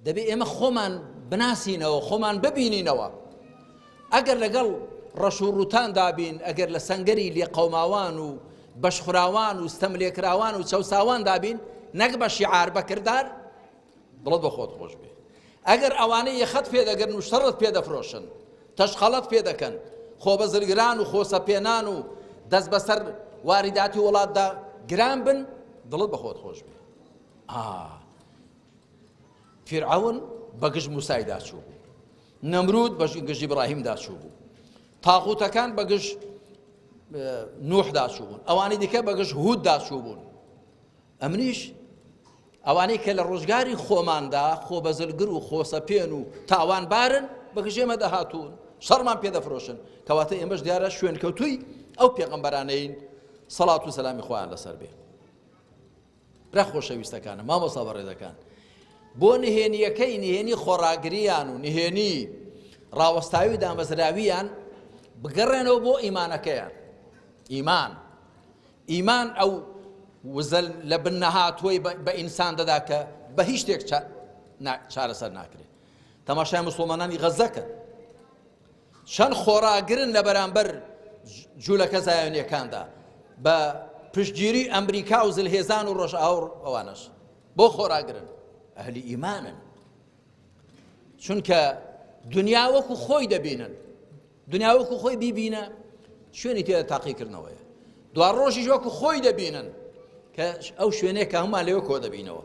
دەبێ ئێمە خۆمان بناسینەوە، خۆمان ببینینەوە. ئەگەر لەگەڵ ڕەش و ڕووتاندا بین، ئەگەر لە سەنگەری لێقەوماوان و بەشخوراوان و ستەملێکراوان و چەوساواندا بین، نەک بە شیعار بە کردار، دڵت بە خۆت خۆش بێ. ئەگەر ئەوانەی یەخەت پێ دەگرن و شەڕت پێ دەفرۆشن، تەشقەڵەت پێ دەکەن، خۆبەزلگران و خۆسەپێنان و دەست بەسەر واریداتی وڵاتدا گران بن، دڵت بە خۆت خۆش بێ. ئا فیرعەون بە گژ موسایدا چوو بوو نەمرود بە گژ ئیبراهیمدا چوو بوو تاغوتەکان بە گژ نوحدا چوو بوون ئەوانەی دیکە بە گژ هوددا چوو بوون ئەمنیش ئەوانەی کە لە ڕۆژگاری خۆماندا خۆ بەزلگر و خۆسەپێن و تاوانبارن بە گژ ئێمە دەهاتوون شەڕمان پێ دەفرۆشن کەواتە ئێمەش دیارە شوێنکەوتووی ئەو پێغەمبەرانەین سەڵات و سەلامی خۆیان لەسەر بێ برا خۆشەویستەکانم، مامۆستا بەڕێزەکان، بۆ نهێنییەکەی نهێنی خۆڕاگرییان و نهێنی ڕاوەستاوی و دامەزراوییان بگەڕێنەوە بۆ ئیمانەکەیان. ئیمان ئیمان ئەو وزە لە بن نەهاتووەی بە ئینسان دەدا کە بە هیچ شتێک چارەسەر ناکرێت. تەماشای مسلمانانی غەزە کەن چەند خۆڕاگرن لە بەرامبەر جولەکە زایۆنیەکاندا بە پشتگیری ئەمریکا و زلهێزان و ڕۆژئاوا و ئەوانەش بۆ خۆڕاگرن ئەهلی ئیمانن چونکە دنیا وەکو خۆی دەبینن دنیا وەکو خۆی بیبینە شوێنی تێدا تاقیکردنەوەیە دوا ڕۆژیش وەکو خۆی دەبینن کە ئەو شوێنێک کە هەمومان لەوێ کۆ دەبینەوە.